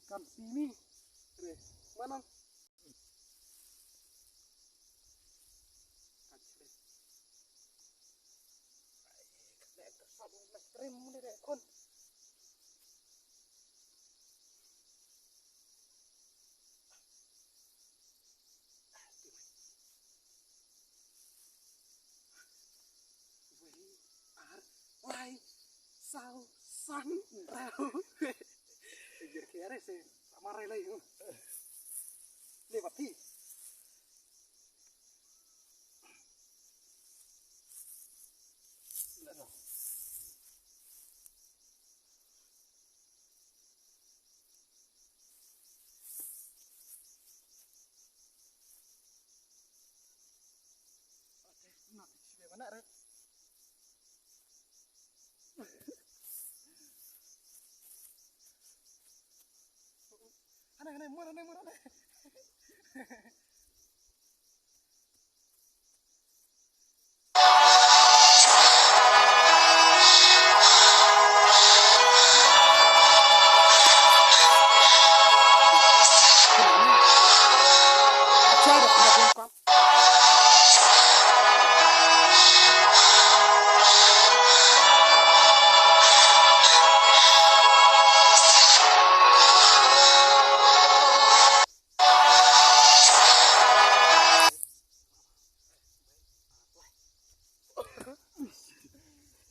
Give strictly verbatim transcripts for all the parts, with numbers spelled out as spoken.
Kam simi. Re, manang. Wei, ar, lai, saw, san, rau. Jir kiare se, amare lai. Le bati. Hane, hane, mur, hane, mur, hane.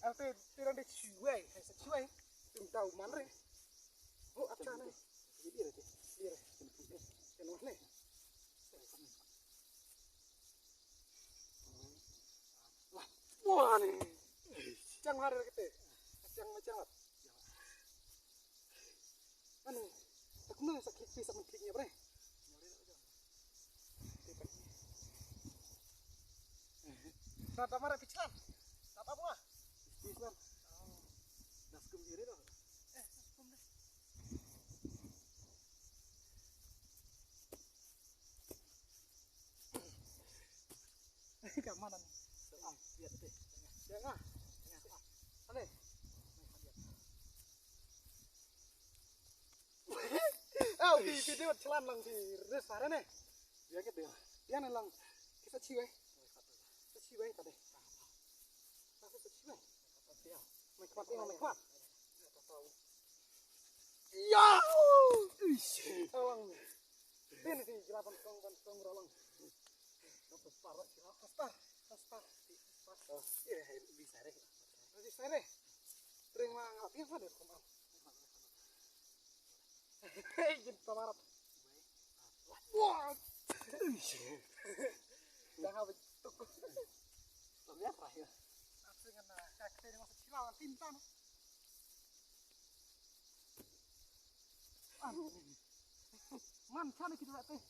Ate, tirang de chuai, hai sa chuai. Tum tau man re. Oh, acha ne. Dire, dire. Kan wah ne. Wah, wah ne. Chang har kete. Chang ma chang. Anu, tak kumno sa klik pi sa men klik nya bre. Sa ta mara pichlan. Sa ta bunga. Pichlan. Das kum diri dah. Eh, das kum deh. Ka manan. Tengah, lihat deh. Tengah. Tengah. Ale. Au, di video chlan lang di res are ne. Ya ke dia. Ya ne lang. Kita chiwai. Kita chiwai tadi. Kita chiwai. Mai kuat, mai kuat. Ya. Awang. Bin di jela ban kong, ban kong rolang. Pastar, pastar, pastar. Pastar. Bisa re. Bisa re. Terima nggak biasa deh, kemang. Hei, jin tamarat. Wah. Dah habis tuk. Tapi apa ya? Asli kan, nah, kayak kita ini masuk silau tinta, no. Man, sana kita lihat, eh.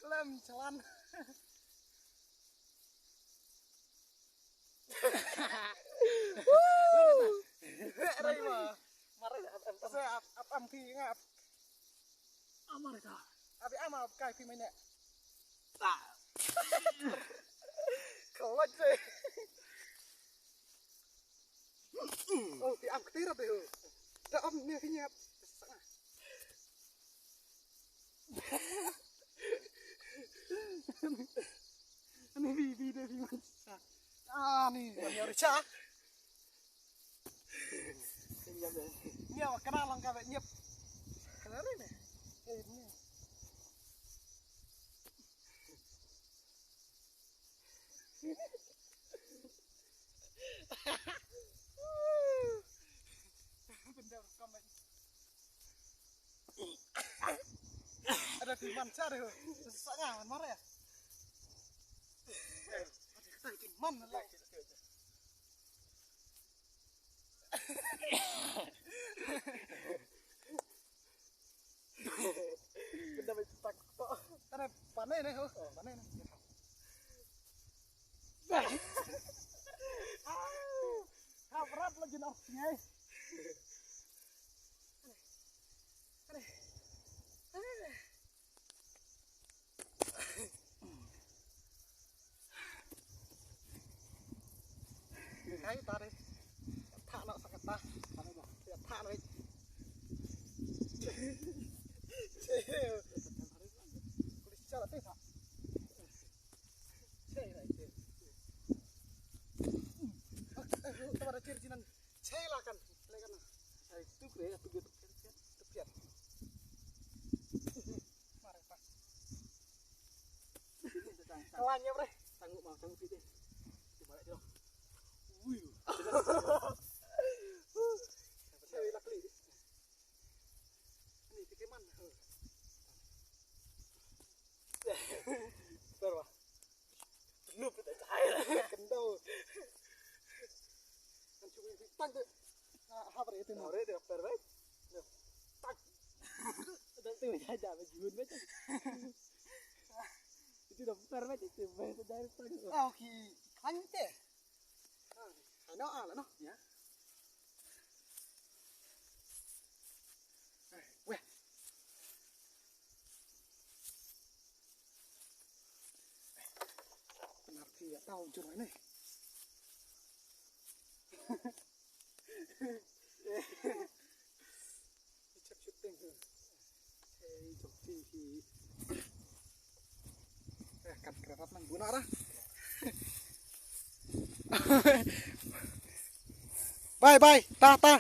Lem jalan. Rai ma. Mare ap ap ap ap am phi ngap. Amar ka. Abi ama kai phi mai ne. Ta. Kawat se. Oh, phi am ktira be ho. Da am ne phi nyap. Ani bi bi de bi man. Ani bi ori cha. Ni awak kena lang ka nyep. Kena ni ne. Eh ni. Benda kamai. Ada di man cari. Sesaknya man marah ya. Ada di man lagi. Kita tak tak. Tare pane ne ho. Pane ne. Ha berat lagi nak nyai. Hai tare. Tak nak sangat. Kawan ya, bre. Sanggup mau, sanggup fit deh. Coba lihat dulu. Wih. Saya lak li. Ini tikiman. Terus, Pak. Penuh pun tak cahaya. Kendau. Kan cuma di tang tu. Ah, apa itu? Apa itu? Apa itu? Tang. Dah tu, dah, dah, baju pun macam. Itu dah putar, Mat, itu, Mat, dah putar. Ah, okey. Kan teh. Ah, ano, ah, ano? Ya. Eh, weh. Benar phi ya tahu jurang ni. Chep shooting tu. Hei, jok ti hi. Eh, kan kerap nang guna dah. Bye, bye. Ta, ta.